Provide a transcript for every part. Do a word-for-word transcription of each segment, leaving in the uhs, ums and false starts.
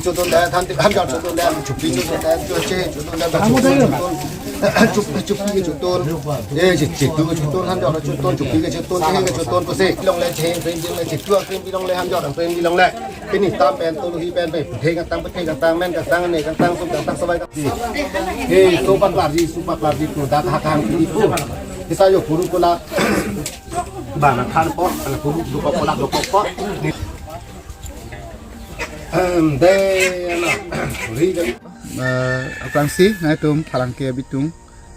Chotun le, than tip han jor chotun le, chupi chotun le, chuche chotun le, chotun, chup- chupi ke chotun, eh, che- chetu ke chotun, han jor chotun, chupi ke chotun, chehe ke chotun, pusi long le, chehe frame bilong le, chetu frame bilong le, han jor frame bilong le. Pini tam pen, tuluhi pen, pe puthe kangtang, puthe kangtang, men kangtang, ne kangtang, sum kangtang, sawai kangtang. Eh, so paklar ji, so paklar ji, product hakang pini pu. Kita yo puru pula. Bana than po, ana puru duko pula duko po. Em, de, ana, ri kan. Eh, aphrangsi, nangtum phalangke abitung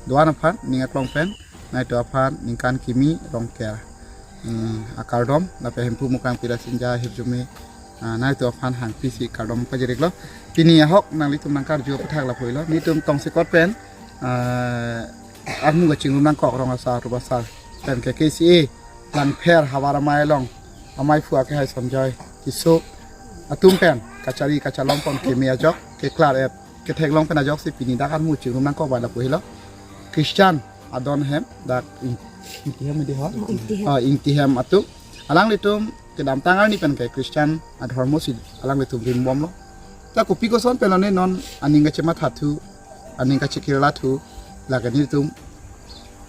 doan aphan, ning aklong pen, nangtum aphan ningkan kimi Rongker, hmm, akardom, lapen Hemphu Mukrang Pirasinja hirjume, ah, nangtum aphan hangpisi kardom pajiriklo. Pini ahok nanglitum nangkarju aputhak lapu helo, netum tongsekot pen, ah, armu kachingrum nangkok rong asar, rup asar, pen ke K C A, Langpher havar amei along, amei phu akehai Sonjoy Tisso atum pen kachari kachalong pon keme ajok, keklar-et ketheklong pen ajoksi pini dak armu chingrum nangkok bai lapu helo. Christian adon hem dak Ing-, Ingti hem di ho? Ingti hem. Ah, Ingti hem atum. Alanglitum kedamtang arni pen ke Christian adhormo si alanglitum rimbomlo. Ta kopi koson pen lone non aning kachemathathu, aning kachekirlathu, lake netum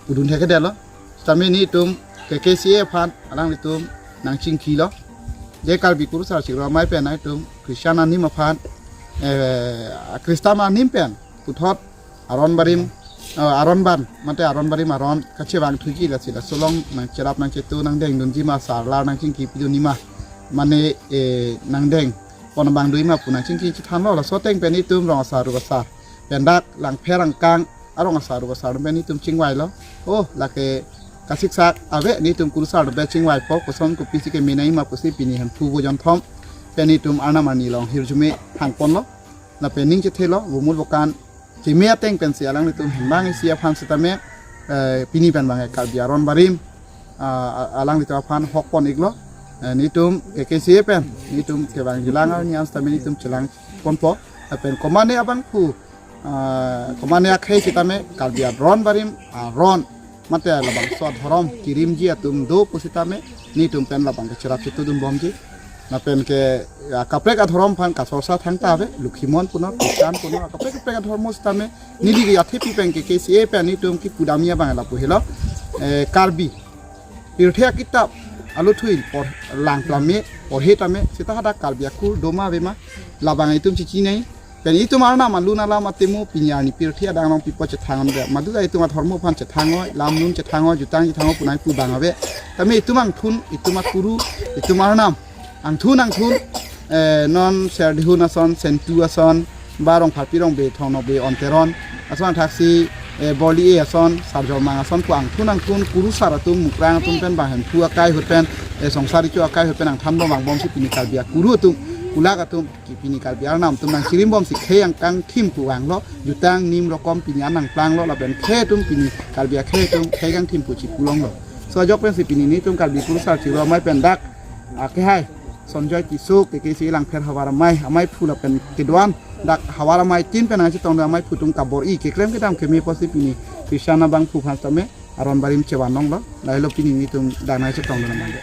pudun thekthedetlo. Sitame netum ke K C A aphan alanglitum nangchingkilo. Je Karbi Kurusar Chiklo Amei pen nangtum Christian anim aphan, eh, Christian anim pen puthot aron barim, eh, aron ban, mate aron barim aron kachevangthuji, lasi laso along nangcherap nangchetu nangdengdunji ma, sarlar nangchingki pidunji ma, mane, eh, nangdeng pon abang doji ma pu nangchingki chethanlo. Laso ateng pen netum rong asar rup asar pen dak Langpher angkang arong asar rup asar pen netum chingvailo. Oh, lake kasiksak ave, netum Kurusar pen chingvaipo, koson kopisi keme nangji ma pusi pini Hemphu Bojonthom pen netum arnam arni along hirjume hangponlo. Lapen ning chethelo, bumul bokan keme ateng pensi alanglitum hembang isi aphan sitame, eh, pini pen bang Karbi aron barim, ah, alanglitum aphan hokpon iklo. Eh, netum ke K C A pen, netum kevangjilang arni an sitame netum chelangponpo. Lapen komane abangphu, ah, komane akhei sitame Karbi aron barim, aron, mate labangso adhorom kirimji atum do pusitame, netum pen labang ke cherap chetudunbomji. Lapen ke, ya, kaprek adhorom aphan kasorsa thangta ave, Lokhimon punon, Christian punon, kaprek kaprek adhormo sitame, neli ke athepi pen ke K C A pen netum kipudamji abang lapu helo. Eh, Karbi pirthe akitap aluthui por lang plame, porhe tame, seta hadak Karbi akur doma avema, labang itum chichinei. Pen itum arnam alun alam atemu pini arni pirthe adang along pipo chethang onbe. Madu ta itum adhormo aphan chethangoi, lam lun chethangoi, jutang chethangoi pu nangpu bang ave. Tame itum angthun, itum akuru, itum arnam angthun angthun, eh, non Serdihun ason, Sentu ason, ba Rongpharpi Rongbe, Thong Nokbe, Onteron ason, thaksi, eh, Borli-e ason, Sarjormang ason pu angthun angthun Kurusar atum, Mukrang atum pen bang Hemphu akai ahut pen, eh, Songsar Recho akai ahut pen angthanbom vangbomsi pini Karbi akuru atum, kulak atum, ki pini Karbi arnam atum nangchirimbomsi khei angkang thim pu vanglo, jutang nim rokom pini an nangplanglo, lapen khei atum pini Karbi akhei atum khei kangthim pu chipulonglo. So ajok pensi pini netum Karbi Kurusar Chiklo Amei pen dak akehai Sonjoy Tisso ke K C A Langpher havar amei, amei phu lapen kedoan dak havar amei tin pen nangchetongdun amei phu atum kabor-i keklem kedam keme pusi pini Christian abangphu aphan sitame aron barim chevan longlo, lahelo pini netum dak nangchetongdun abang ke.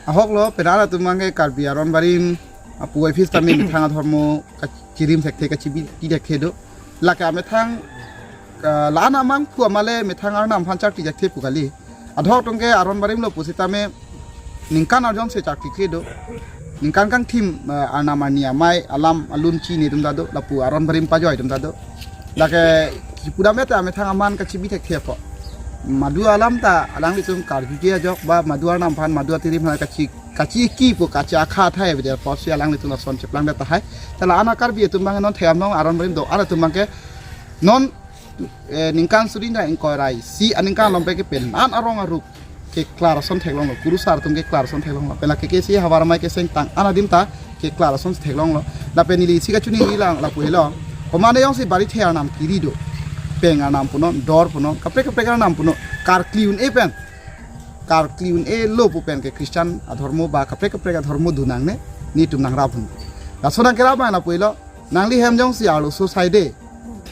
Ahoklo, penang atum abang ke Karbi aron barim apu office tame methang adhormo kachirim thekthe, kachibi thekthe do. Lake amethang, ah, la-an amangphu amale methang arnam aphan chakri thekthe pu kali. Adhok atum ke aron barim lo pusitame ningkan arjon si chakri kre do. Ningkan kangthim, ah, arnam arni amei alam alun chinidun ta do, lapu aron barim pajoi dun ta do. Lake kipudam-et amethang aman kachibi thekthe apot. Madu alam ta alanglitum karjuji ajok ba madu arnam aphan, madu atirim aphan kachi, kachi ki pu kachi akha athai avedet apotsi alanglitum lason cheplangdet tahai. Ta la-an a Karbi atum abang non theyam nong aron barim do-an atum abang ke non, eh, ningkan suri hini ingkoi ra isi aningkan along pen ke penan arong arup keklar ason theklonglo, Kurusar atum keklar ason theklonglo. Pen la K K C A havar amei keseng tang-an adim ta keklar ason theklonglo. Lapen neli isi kachini neli lang lapu helo. Komane jongsi barithe arnam kiri do, peng arnam punon, dor punon, kaprek kaprek arnam punon, karkli un-e pen, karkli un-e lo pu pen ke Christian adhormo ba kaprek kaprek adhormo dun nangne, netum nangrap un. Laso nangkerap abang lapu helo, nangli hem jongsi arloso saide,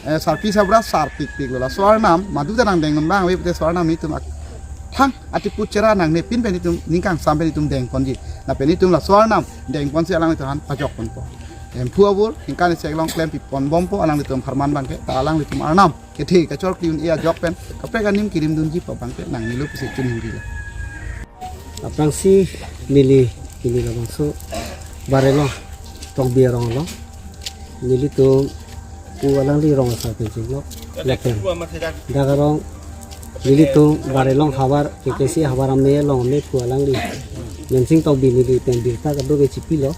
eh, sarpi sabra sarpikpiklo, laso arnam madu ta nangdeng un abang ave pute laso arnam netum ak-, thang atiput chera nangne, pin pen netum ning kangsam pen netum dengponji. Lapen netum laso arnam dengponsi alanglitum aphan pajokponpo. Hemphu abur ningkan isi along klem pipon bompo alanglitum apharman abangke, ta alanglitum arnam kethe kachor kli un-e ajok pen kaprek anim kirim dunji pu abangke nangnelo pusi choningri lo. Aphrangsi neli, neli labangso Barelong Tokbi arong along nelitum pu alangli rong asar pen chenglok lapen dak arong nelitum Barelong havar K K C havar amei along amei pu alangli Mensing Tokbi neli pen birta kadokave chipilo.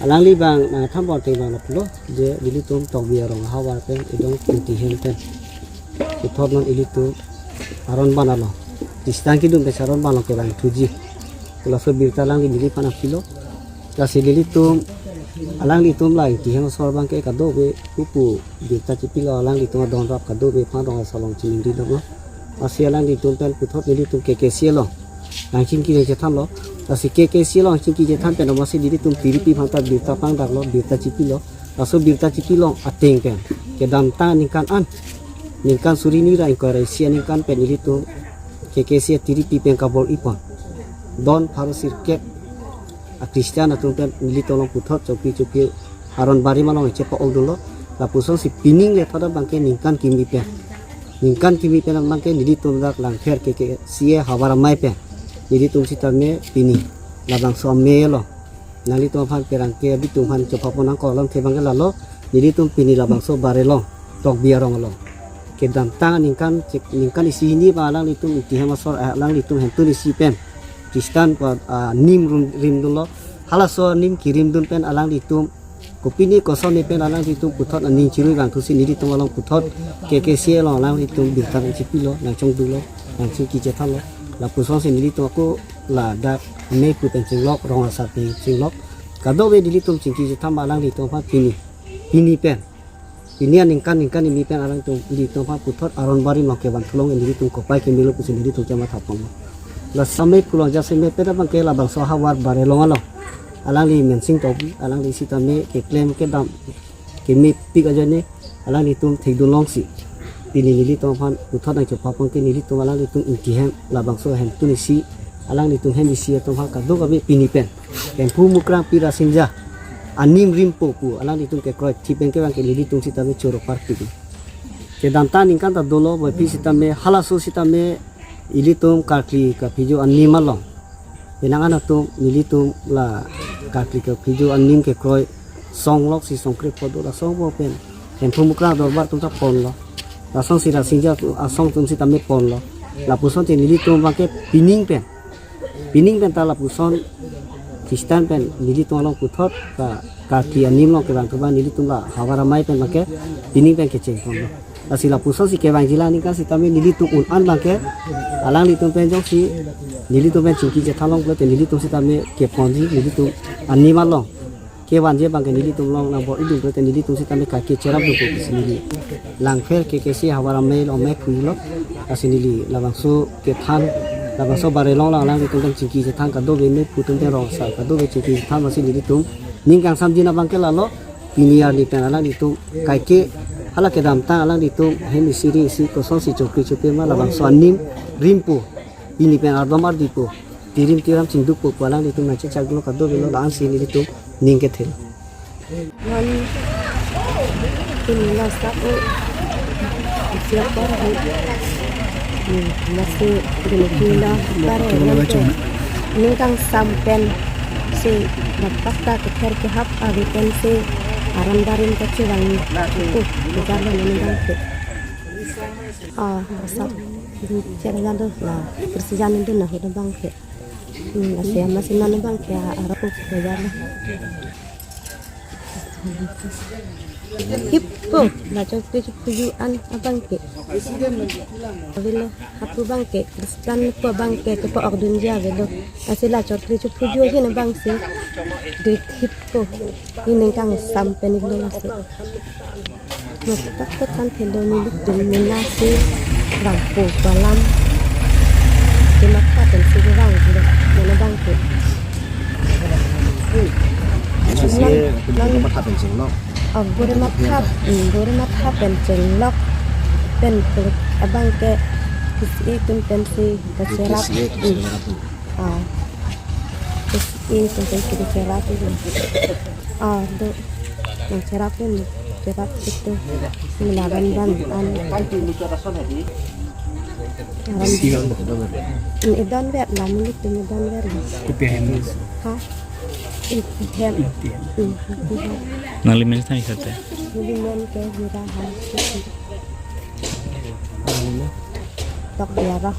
Alangli abang nangthan pon ateng abang lapulo, je nelitum Tokbi arong ahavar pen idong Ingti hem pen puthot non ilitum aron ban along, Khristan kedun pen aron ban along kevangthuji pu laso birta alangli neliphan nangpilo. Lasi nelitum, alanglitum la Ingti hem asor abangke kadokave pupu birta chipilo, alanglitum adon rap kadokave aphan rong asar along chiningri damlo. Lasi alanglitum pen puthot nelitum K K C along nangchingki nangchethanlo. Lasi K K C along chingki chethan pen amatsi nelitum tiripi aphan ta birta pangdaklo, birta chipilo. Laso birta chipi along ateng pen kedamtang aningkan an, ningkan suri hini ra ingkoi ra isi aningkan pen nelitum K K C tiripi pen kabor-ipon don pharo sirkep a-Khristan atum pen nelitum along puthot chokpi chokpi aron barim along chepa-ok dunlo. Lapusonsi pining le thot abangke ningkan kimi pen, ningkan kimi pen abangke nelitum dak Langpher K K C havar amei pen nelitum sitame pini labangso amei along nanglitum aphan pherangke abitum aphan chopha pon nangkok alamthe abangke lalo, nelitum pini labangso Barelong Tokbi arong along kedamtang aningkan chik, ningkan isi hini abang alanglitum Ingti hem asor, eh, alanglitum hentun isi pen Khristan pu, ah, nim rum, rim dunlo. Halaso anim kirim dun pen alanglitum kopine kosonne pen alanglitum puthot aning chirui vangthusi nelitum along puthot K K C along alanglitum birta nangchipilo, nangchongdulo, nangchingki chethanlo. Lapusonsi nelitum ako ladak amei pu pen chenglok, rong asar pen chenglok, kadokave nelitum chingki chethan alanglitum aphan pini, pini pen, pini aningkan, ningkan kimi pen alanglitum, nelitum aphan puthot aron barim along kevangthu longle, nelitum kopai kemelo pusi nelitum chematha ponlo. Laso amei pu along jasemet pen abangke labangso havar Barelong along alangli Mensing Tokbi, alangli sitame keklem kedam kemepik ajoine alanglitum thekdun longsi pini nelitum aphan puthot nangchopha pon ke nelitum alanglitum Ingti hem labangso hentun isi, alanglitum hem isi atum aphan kadokave pini pen Hemphu Mukrang Pi Rasinja anim rimpo pu alanglitum kekroi thip pen kevang ke nelitum sitame choro parpik. Kedamtang aningkan ta dolo, boipi sitame halaso sitame ilitum karkli kaphijo anim along, penang an atum nelitum la karkli kaphijo anim kekroi song loksi songkre pho do, la song pho pen Hemphu Mukrang adorbar atum ta ponlo, lasonsi Rasinja atum, asong atum sitame ponlo. Lapusonsi nelitum abangke pining pen, pining pen ta lapuson Khristan pen nelitum along puthot ta karkli anim along kevangthu abang nelitum la havar amei pen abangke pining pen kecheng ponlo. Lasi lapusonsi kevangji la aningkan sitame nelitum un-an abangke alanglitum pen jongsi nelitum pen chingki chethan longpo te nelitum sitame keponji, nelitum anim along kevanji abangke nelitum along nangbor-idunpo te nelitum sitame kaike cherap dunpo pusi neli Langpher K K C havar amei along mephulo. Lasi neli labangso kethan, labangso Barelong along alanglitum pen chingki chethan kadokave mephu atum pen rong asar kadokave chingki chethan amatsi nelitum ning kangsamjin abangke lalo, pini arni pen alanglitum kaike hala kedamtang alanglitum hem isi ri isi kosonsi chokri chokri ma labangso anim rimpo, pini pen ardom ardipo, tirim tiram chingdukpo pu alanglitum nangchechaklo kadokavelo, la-ansi nelitum ning kethelo. Wan pini la sap o siap por. Hmm, lasi pini la bare nang ke ningkan sam pensi dapat ta kether kehap ave pensi aron barim kachevang. Uh, kejar lo ningkan ke. Ah, asap di cherjado la, persijan itu nah udah bangke. Hmm, lasi amatsi nang bangke, ah, arok kejar lo. Hippo, la chokri chophuju an abangke. Avelo, hapu abangke, Khristan pu abangke, kepa-ok dunji avelo. Lasi la chokri chophuju ahin abangsi. Di hippo, ini ningkan sam pen iklo lasi. Matak ketan thelo nelitum mena si vangpo pu alam. Kematha pensi kevanglo, mena abangke. Sisi, eh, nang, nang matha pen chenglok. Oh, bore matha, hmm, bore matha pen chenglok. Pen pu abangke, sisi atum pensi kacherap. Sisi, eh, hmm. Kacherap. Ah. Sisi atum pensi kacherap. Ah, do. Nang cherap pin, cherap itu. Melaban ban an. Isi bang boh dong ave. Ini don vet lah, melitum don vet. Kopi hem? Ha? Iti hem. Iti hem. Hmm, iti hem. Nangli men than isate? Neli men ke Hira ha. Tok dia roh.